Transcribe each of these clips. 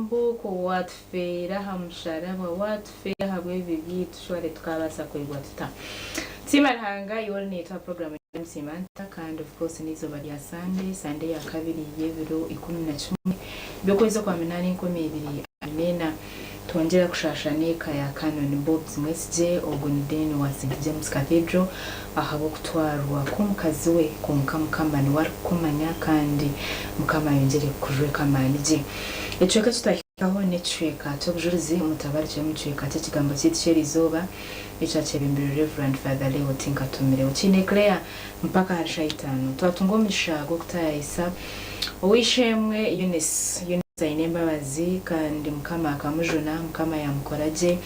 Ohumbuuka owaatufeera aha musharaba, owaatufeera ahabw'ebibi byaitu, shware tukaabaasa kwebwa tuta? Nsiima Ruhanga, iwe ori naitwe aha puroguraamu ya Nsiima Nta, kandi of course n'eizooba rya Sande, Sande ya kabiri y'ebiro 11 by'okwezi okwa minaana 2024. Twongyera kushaasha n'eka ya Canon Bobs Mwesigye, ogwo ni Dean wa Saint James Cathedral ahabw'okutwarwa kw'omukazi we kwonka Mukama niwe arikukumanya kandi Mukama ayongyere kukujweka amaani gye. Ekicweka eki twahikaho n'ekicweka ky'obujurizi mutabarukire omu kicweka ky'ekigambo kyaitu ky'eriizooba ekyakyebembirwe Rev. Father Leo Tinkatumireho. Kiine Claire mpaka ahari shaaha itaano. Twatunga omugisha gw'okutaayayisa Ow'eishe-emwe Eunice. Eunice aine embabazi kandi Mukama akamujuna, Mukama yaamukora gye.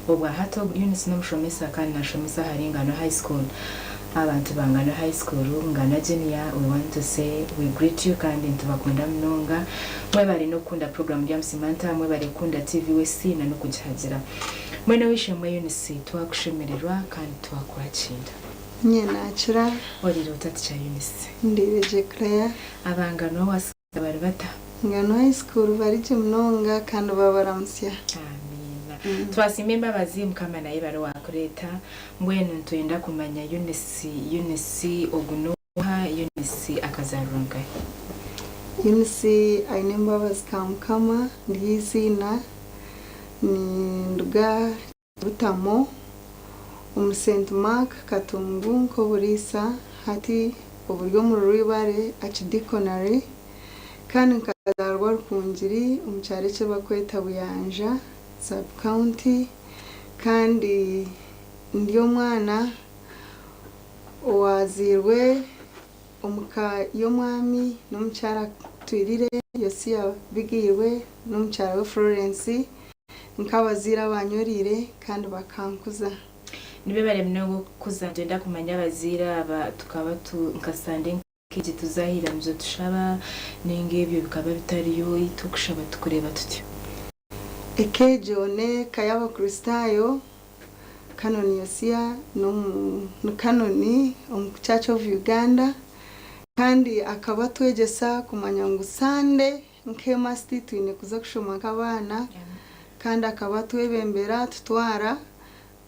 Obwa hati ogu Eunice n'omushomesa kandi naashomesa ahari Ngano High School. Abantu ba Ngano High School, Ngano Junior, we want to say we greet you kandi nitubakunda munonga. Mwebare n'okukunda puroguraamu Ryamusiima Nta, mwebare kukunda TV WC na n'okugihagira. Mbwenu Ow'eishe-emwe Eunice, twakushemererwa kandi twakwakiira. Nye nakira. Oriire ota Teacher Eunice? Ndiire gye Claire. Aba Ngano wasiga bari bata? Ngano High School bari gye munonga kandi babaramutsya. Amiina. Twasiima embabazi Mukama nayebare owakureeta. Mbwenu nitwenda kumanya Eunice, Eunice ogu noha? Eunice akazarirwa nkahi? Eunice aine embabazi ka Mukama niryo eiziina. Ninduga Butamo, omu Saint Mark Katungu nk'oburiisa hati oburi omuri Rwibare Archdeaconry kandi nkazaarwa Rukungiri omu kyaro eki barikweta Buyanja sub county kandi ndi omwana owaazairwe omu ka y'omwami n'omukyara Twirire Yosia Bigairwe n'omukyara we Florence. Nk'abazaire abanyoreire kandi bakankuza. Nibebare munonga okukuza nitwenda kumanya abazaire aba tukaba tu nka Sunday nkegi tuza aha iramizo tushaba ninga ebyo bikaba bitariyo itwe okushaba tukureeba tutyo. Eka egyo n'eka y'Abakristaayo. Canon Yosia ni Canon omu Church of Uganda kandi akaba atwegyesa kumanya ngu Sunday Nk'emasiti twine kuza kushoma nk'abaana kandi akaba atwebembera atutwara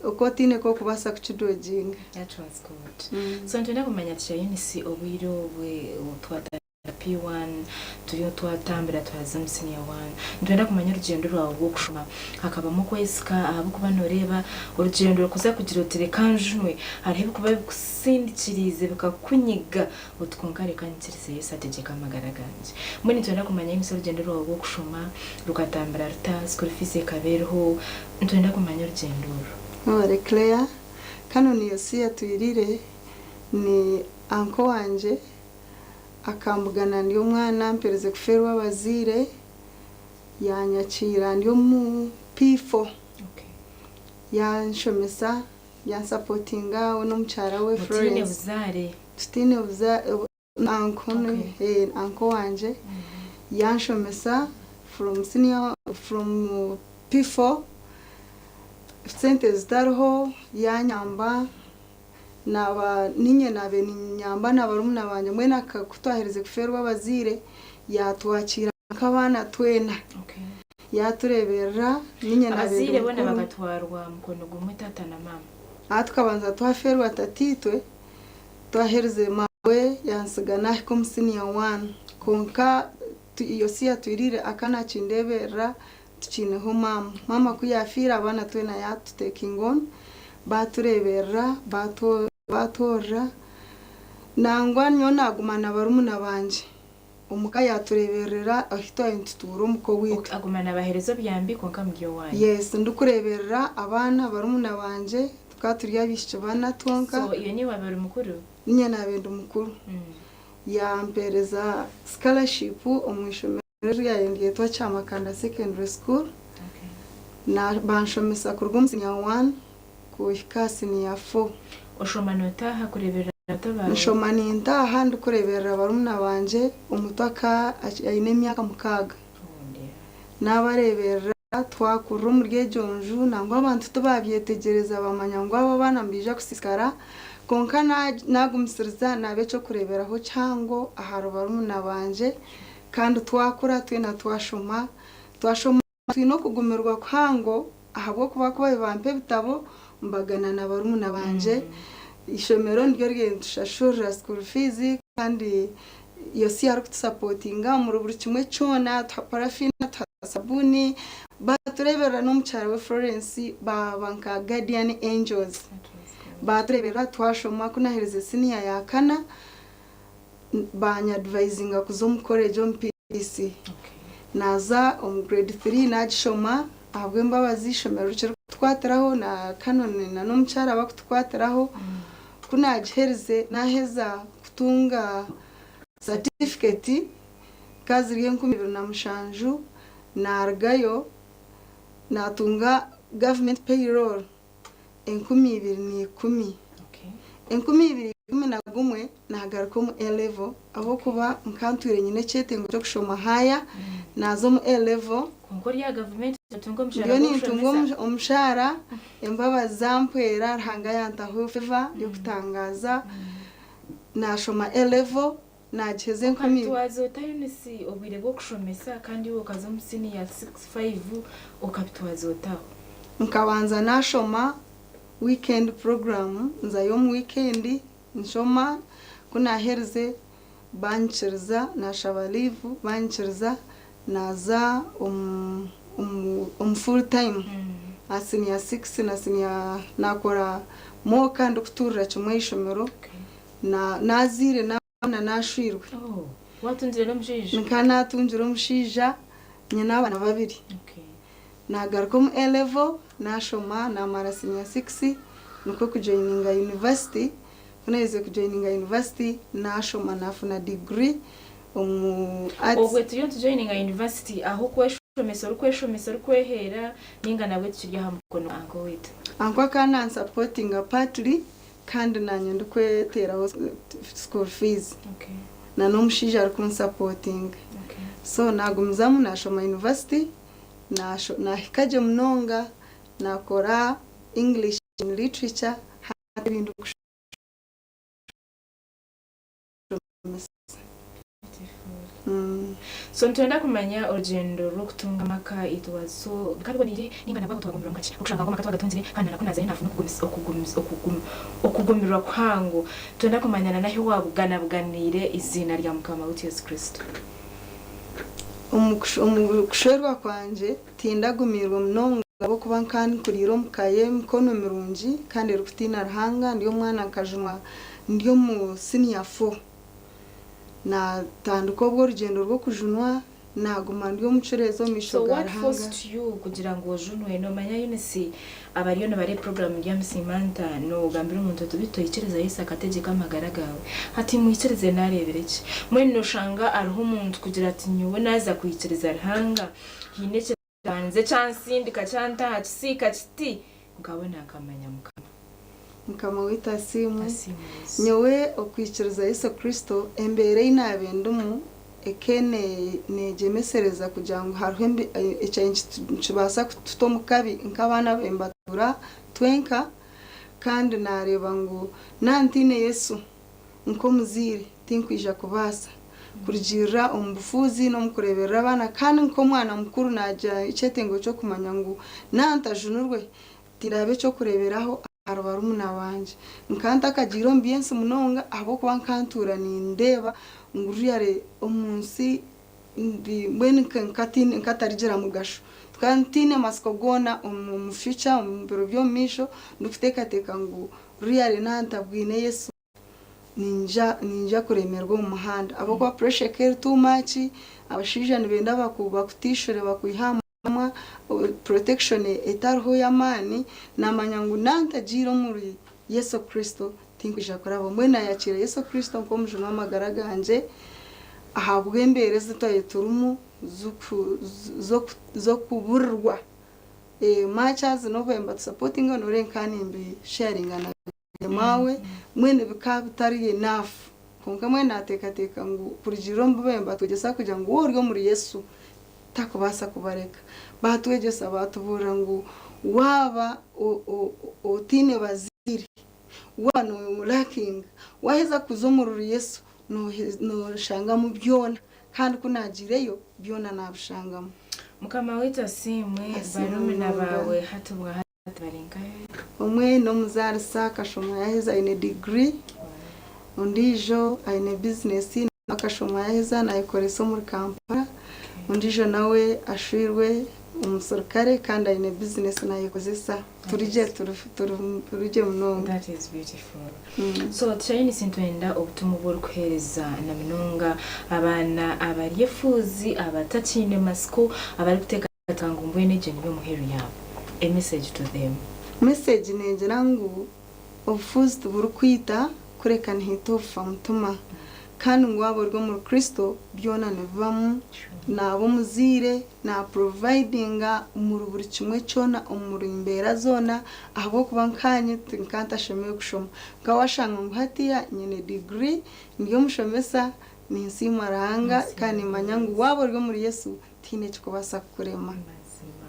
oku otaine k'okubaasa kukidoginga. That was good. So nitwenda kumanya Teacher Eunice obwire obwe twatandika P1 turiyo twatambura twaza omu senior one nitwenda kumanya orugyendo rwawe rw'okushoma hakabamu okwesika ahabw'okuba noreeba orugyendo kuza kugira oti reka njunwe hariho ebikuba bikusindikiriize bikakunyiga Oti kwonka reka nyikirize Yesu ategyeke amagara gangye. Mbwenu nitwenda kumanya Eunice orugyendo rwawe rw'okushoma rukatambura ruta, school fees ekaba eriho, nitwenda kumanya orugyendo orwo. Mwebare Claire, Canon Yosia Twirire ni uncle wangye, akambugana ndi omwana mperize kufeerwa abazaire, yanyakiira ndi omu P4, yanshomesa Yansapotinga we n'omukyara we Mutaine Florence. buzaare? Tutaine buzaare, uncle Okay. uncle wangye yanshomesa from senior from P4 sente zitariho yanyamba naba ninye nabaire ninyamba na barumuna bangye mbwenu kutwaherize kufeerwa abazaire yatwakiira nk'abaana twena. Okay. Yaatureeberera, niinye naabaire ndi Abazaire boona mukuru. bakatwarwa mukono gumwe taata na maama. Aha tukabanza twafeerwa tataitwe, twaherize maawe yantsiga naahika omu siniya waani. Kwonka Yosia Twirire akaba naakindeeberera tukiineho maama. Maama ku yaafiire abaana twena yaatutekinga on, baatureeberera, baatworora. Nangwa nyowe naaguma na barumuna bangye. Omuka yatureberera ahu twaba nitutuura omuka owaitu. Ok aguma nabahereza obuyambi kwonka muri owanyu. Yes ndikureberera abaana barumuna bangye tukaba turi abaishiki bana twonka. So iwe niiwe waaba ori mukuru? Ninye naaba ndi mukuru. Yampereza scholarship omu ishomero eryabaire niryetwa Kyamakanda secondary school. Banshomesa kuruga omu senior one kuhika aha siniya fo. Oshoma nootaaha kureeberera bato baawe? Nshoma nintaaha ndikureeberera barumuna bangye, omuto aka aine emyaka mukaaga. Naabareeberera twakurira omuri egyo nju nangwa abantu tibaabyetegyereza baamanya ngu aba abaana nibaija kusiisikara kwonka naagumisiriza naaba eky'okureeberaho kihango ahari barumuna bangye kandi twakura twena twashoma. Twashoma twine okugumirwa kuhango ahabw'okuba ku baabaire nibampa ebitabo mbagana na barumuna bangye. Eishomero niryo ryabaire nitushashurira school fees kandi Yosia arikutusapotinga omuri buri kimwe kyona, atuha parafini, atuha sabuuni, baatureeberera n'omukyara we Florence baaba nka guardian angels. Baatureeberera twashoma ku naaherize siniya ya kana baanyadivayizinga kuza omu college omu PTC. Naaza omu grade three naagishoma ahabw'embabazi eishomero rikirikutukwatiraho na Canon na n'omukyara bakutukwatiraho. Ku naagiherize naaheza kutunga certificate nka ziri 2007 naarugayo naatunga government payroll. 2010. 2011 naagaruka omu A-level ahabw'okuba nka ntwire nyine ekyetengo ky'okushoma haaya, naaza omu A-level. Kwonka ori aha gavumenti notunga omushaara Ndiyo nintunga gw'okushomesa? omushaara, embabazi zampwera, Ruhanga yantaho favour y'okutangaaza, naashoma A-level, naagiheza enkumi. Okabitwaza ota Eunice obwire bw'okushomesa kandi iwe okaza omu siniya 6, 5 okabitwaza ota aho? Nkabanza nashoma weekend program nzayo omu weekend nshoma ku naherize banyikiriza nashaba leave banyikiriza naza omu omu full time aha senior 6 na senior nakora mock ndikuturira kimwe aheishomero nazaire Naaba naashwirwe. Oh, waatungire n'omushaija? Nkaba naatungire omushaija, nyine abaana babiri. Okay. Naagaruka omu A-level, naashoma, naamara senior six, nikwo kujoininga university. Ku naaherize kujoininga university, naashoma naafuna degree omu Arts. Obwe turiyo nitujoininga university, aho okweshomesa orikweshomesa orikweheera ninga nabwe tukiri aha mukono gwa uncle waitu? Uncle akaba naansapotinga partly Kandi nanye ndikweteeraho school fees na n'omushaija arikunsapotinga. So nagumizamu nashoma university, nahika gye munonga, nakora English in literature hati ebi ndikushomesa. So nitwenda kumanya orugyendo rw'okutunga amaka it was so bikaba biboniire ninga nabwo aho twagumirwa mukakye okushanga ngu amaka twagatungire kandi na nakunazayo nafuna okugumirwa kuhango nitwenda kumanya na nahi wabuganabuganiire eiziina rya mukama waitu Yesu Kristo. Omu kushwerwa kwangye tindagumiirwe munonga ahabw'okuba nkaba nkuriire omu ka y'emikono mirungi kandi erikutiina Ruhanga ndi omwana nkajunwa ndi omu siniya fo. Naatandika obwo orugyendo rw'okujunwa, naaguma ndi omucureezi omu maisho So ga what Ruhanga. forced you kugira ngu ojunwe? Nomanya Eunice abariyo nibareeba program eri aha Musimanta nogambira omuntu oti beitu toikiriza Yesu akategyeka amagara gaawe? Hati mwikirize nareebire ki? Mbwenu noshanga hariho omuntu kugira ati nyowe naaza kwikiriza Ruhanga haine Kyanze kyansindika kyanta aha kisiika kiti, nkabona nkamanya Mukama. Mukama waitu asiimwe. Asiimwe Yesu. Nyowe okwikiriza Yesu Kristo embeera ei naabaire ndimu ekaba neegyemesereza kugira ngu hariho ekyabaire nikibaasa kututa omu kabi nk'abaana ababaire nibatuura twenka kandi naareeba ngu naaba ntaine Yesu Nk'omuzaire, tinkwija kubaasa kurugiirira omu bufuuzi n'omu kureeberera abaana kandi nk'omwana mukuru naagira ekyetengo ky'okumanya ngu naaba ntajunirwe, tindaabe eky'okureeberaho ahari barumuna bangye. Nkaba ntakagiire omu by'ensi munonga ahabw'okuba nkaba ntuura nindeeba ngu really omu nsi ndi mbwenu nkatarigira mugasho. Nkaba ntaine matsiko goona omu future, omu biro by'omumaisho, ndikuteekateeka ngu really naaba ntabwine Yesu, Niinyija niinyija kuremerwa omu muhanda ahabw'okuba pressure eka eri too much, abashaija nibenda bakutiishure bakwihe aha muramwa, protection etariho y'amaani, naamanya ngu naantagiire omuri Yesu Kristo tinkwija kuraba. Mbwenu naayakiira Yesu Kristo nk'omujuni w'amagara gangye ahabw'embeera ezi twaabaire turimu z'okuburirwa. Much as n'obu baabaire nibatusapotinga nooreeba nka nimbisheyaringa na. Maawe mbwenu bikaba bitari enough kwonka mbwenu nateekateeka ngu kurugiirira omu bi baabaire nibatwegyesa kugira ngu waaba ori omuri Yesu takubaasa kubareka. Baatwegyesa baatubuurira ngu waaba otaine bazaire, waaba norakinga, waaheza kuza omuri Yesu nooshangamu byona kandi ku naagiireyo byona naabishangamu. Mukama waitu asiimwe. Asiimwe Barumuna munonga. baawe hati obwa hati bari nkahe? Omwe n'omuzaarisa akashoma yaheza aine diguri, ondiijo aine bizinesi nawe akashoma yaheza nayekoresa omuri Kampala, ondiijo nawe ashwirwe omuserukare kandi aine bizinesi nayekozesa. Turigye turigye munonga. That is beautiful. So Teacher nitwenda obutumwa obu orikuheereza na munonga abaana abari efuuzi, abatakiine matsiko, abarikuteekateeka ngu mbwenu egyo niyo muheru yaabo. A message to them. Message negira ngu obufuuzi tiburikwita kureka nihaita obufa mutima kandi ngu waaba ori omuri Kristo byona nibibamu naaba omuzaire na providinga omuri buri kimwe kyona omuri mbeera zoona ahabw'okuba nkanye nka ntashemereire kushoma nka washanga ngu hatiya nyine diguri ndi omushomesa ninsiima Ruhanga kandi nimanya ngu waaba ori omuri Yesu tihaine ekikubaasa kukurema. Mazima.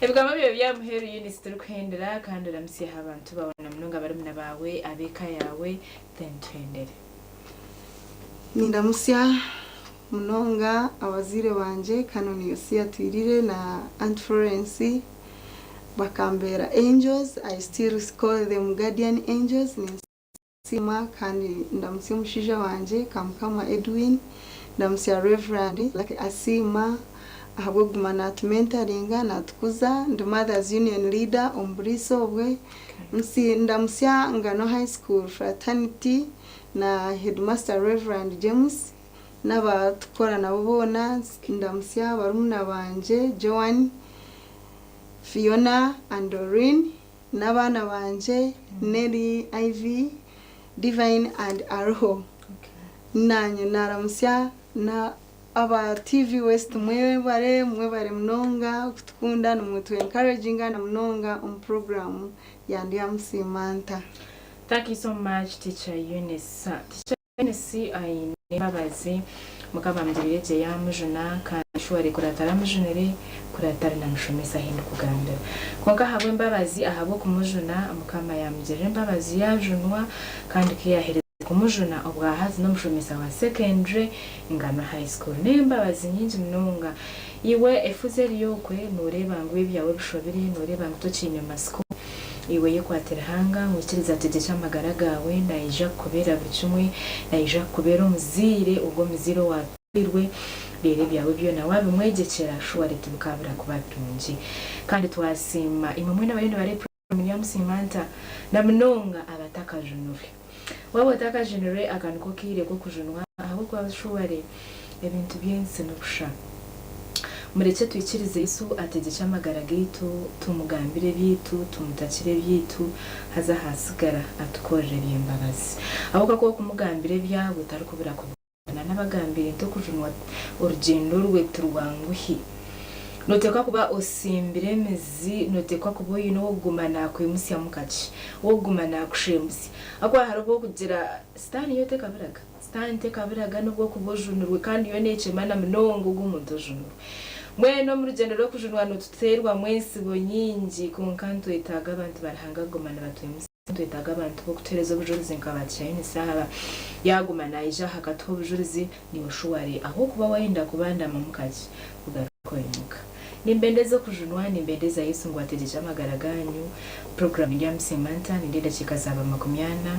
Ebigambo byawe bya muheru Eunice turikuhendera kandi oramutsyeho abantu baawe na munonga barumuna baawe ab'eka yaawe then tuhendere. Nindamutsya munonga abazaire bangye Canon Yosia Twirire na Aunt Florence bakambeera angels I still call them guardian angels ninsiima kandi ndamutsya omushaija wangye Kamukama Edwin ndamutsya Reverend Lucky Asiima ahabw'okuguma natumentoringa natukuza ndi Mothers Union leader omu buriisa obwe ndamutsya Ngano High School fraternity na headmaster Reverend James n'abatukora nabo boona ndamutsya barumuna bangye Joan Fiona and Doreen n'abaana bangye Nelly Ivy Divine and Aruho nanye naramutsya na aba TV West mwebare mwebare munonga kutukunda nimwitu encouraginga na munonga omu programu ya Ndyamusiima Nta. Thank you so much Teacher Eunice. Teacher Eunice aine embabazi Mukama amugirire gye yamujuna kandi shuware kuri ataramujunire kuri atari namushomesa ahu ndikugambira. Kwonka ahabw'embabazi ahabw'okumujuna Mukama yamugirira embabazi yajunwa kandi ku yaaherize kumujuna obwahazi n'omushomesa wa secondary Ngano High School. N'embabazi nyingi munonga. Iwe efuzi eri okwe nooreeba ngu ebyawe bishobire, nooreeba ngu tokiine matsiko, iwe yekwate Ruhanga, mwikirize ategyekye amagara gaawe, naija kukubeera buri kimwe, naija kukubeera omuzaire, ogwo omuzaire owaatwirwe, reero ebyawe byona waabimwegyekyera, shuware tibikaabura kuba birungi. Kandi twasiima imwe mwena abariyo nibareeba puroguraamu Ndyamusiima Nta, na munonga abatakajunirwe. Waaba otakajunirwe, aka niko kaire k'okujunwa ahabw'okuba shuware ebintu by'ensi ni busha. Murekye twikirize Yesu ategyekye amagara gaitu, tumugambire ebyaitu, tumutakire ebyaitu, haza ahasigara atukorere eby'embabazi. Ahabw'okuba ku orikumugambira ebyawe tarikubura kubigana n'abagambire nti okujunwa orugyendo rwe tirwanguhi. Noteekwa kuba osimbire emizi, noteekwa kuba oine ow'okuguma naakwimutsyamu kakye, ow'okuguma naakushembutsya. Ahabw'okuba hariho obu orikugira Sitaane yo tekaburaga. Sitaane tekaburaga n'obu okuba ojunirwe kandi yo nekyema na munonga ogu omuntu ojunirwe. Mbwenu omu rugyendo rw'okujunwa nituteerwamu entsibo nyingi kwonka nitwetaaga abantu ba Ruhanga kuguma nibatwimutsya, nitwetaaga abantu b'okutuheereza obujurizi nka ba Tichainisi aba. Yaaguma naija aha akatuha obujurizi, niiwe shuware ahabw'okuba waayenda kubandamamu kakye ogaruke oimuka. Nimbendeza okujunwa, nimbendeza Yesu ngu ategyekye amagara gaanyu. Puroguraamu Ndyamusiima Nta? Nindeeba edakiika zaaba makumyana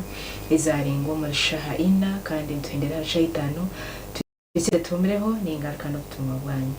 ezaarengwa omuri shaaha ina kandi nituhendera ahari shaaha itaano. Twikirize tuhumireho, ningaruka n'obutumwa bwanyu.